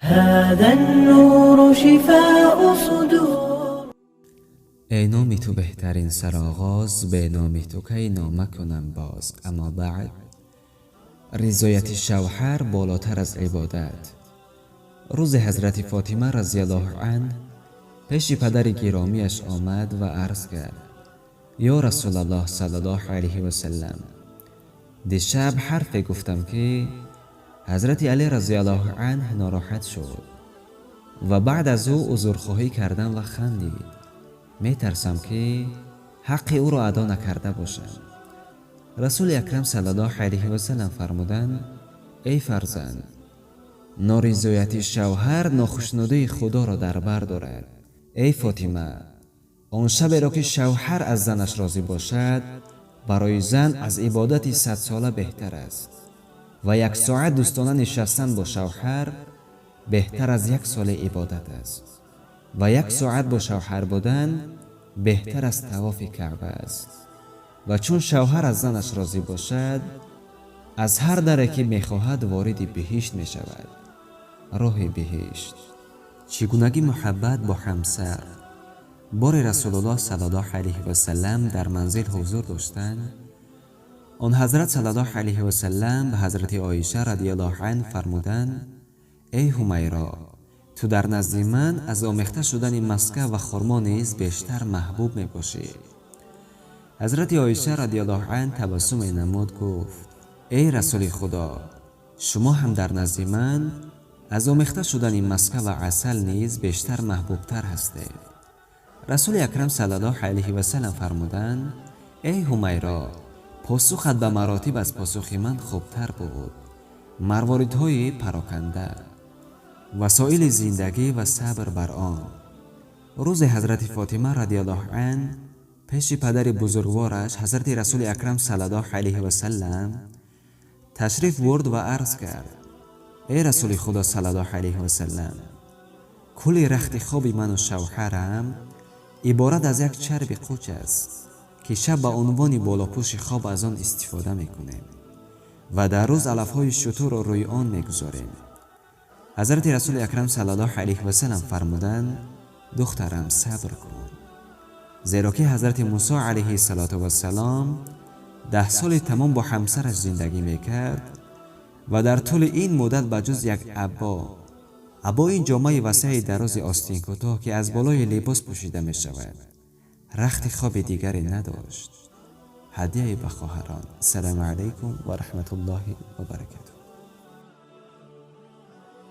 هذا النور شفاء صدور. Эй номи ту беҳтарин сароғоз, бе номи ту кай нома кунам боз? Аммо баъд, ризояти шавҳар болотар аз ибодат. Рӯзе ҳазрати Фотима разиаллоҳу анҳ пеши падари гиромиаш омад ва арз кард: «Ё Расулаллоҳ саллаллоҳу алайҳи васалам, дишаб ҳарфе гуфтам, ки ҳазрати Алӣ разиаллоҳу анҳ нороҳат шуд ва баъд аз ӯ узрхоҳӣ кардам ва хандид. Метарсам, ки ҳаққи ӯро адо накарда бошам». Расули Акрам саллаллоҳу алайҳи васалам фармуданд: «Эй фарзанд, норизояти шавҳар нохушнудии Худоро дар бар дорад. Эй Фотима, он шаберо, ки шавҳар аз занаш розӣ бошад, барои зан аз ибодати 100сола беҳтар аст ва як соат дӯстона нишастан бо шавҳар беҳтар аз як соли ибодат аст ва як соат бо шавҳар будан беҳтар аз тавофи Каъба аст. Ва чун шавҳар аз занаш розӣ бошад, аз ҳар даре, ки мехоҳад, вориди биҳишт мешавад». Роҳи биҳишт. Чӣ гунагӣ муҳаббат бо ҳамсар. Боре Расулуллоҳ саллаллоҳу алайҳи васалам дар манзил ҳузур доштанд. Он ҳазрат саллаллоҳу алайҳи васалам ба ҳазрати Оиша радиаллоҳу анҳ фармуданд: «Эй Ҳумайро, ту дар назди ман аз омехта шудани маска ва хурмо низ бештар маҳбуб мебошӣ». Ҳазрати Оиша радиаллоҳу анҳ табассуме намуд, гуфт: «Эй Расули Худо, шумо ҳам дар назди ман аз омехта шудани маска ва асал низ бештар маҳбубтар ҳастед». Расули Акрам саллаллоҳу алайҳи васалам фармуданд: «Эй Ҳумайро, посухат ба маротиб аз посухи ман хубтар буд». Марворидҳои пароканда, васоили зиндагӣ ва сабр бар он. Рӯзе ҳазрати Фотима радиаллоҳу ан пеши падари бузургвораш, ҳазрати Расули Акрам саллаллоҳу алайҳи васалам, ташриф бурд ва арз кард: «Эй Расули Худо саллаллоҳу алайҳи васалам, кулли рахти хоби ману шавҳарам иборат аз як чарби қуч аст, ки шаб ба унвони болопӯши хоб аз он истифода мекунем ва дар рӯз алафҳои шутурро рӯи он мегузорем». Ҳазрати Расули Акрам саллаллоҳу алайҳи васалам фармуданд: «Духтарам, сабр кун, зеро ки ҳазрати Мусо алайҳи салоту вассалом 10 соли тамом бо ҳамсараш зиндагӣ мекард ва дар тӯли ин муддат ба ҷуз як або або ин ҷомаи васеи дарози остинкӯтоҳ, ки аз болои либос пӯшида мешавад, рахти хоби дигаре надошт». Ҳадияе ба хоҳарон. Ассалому алайкум ва раҳматуллоҳи ва баракатуҳ.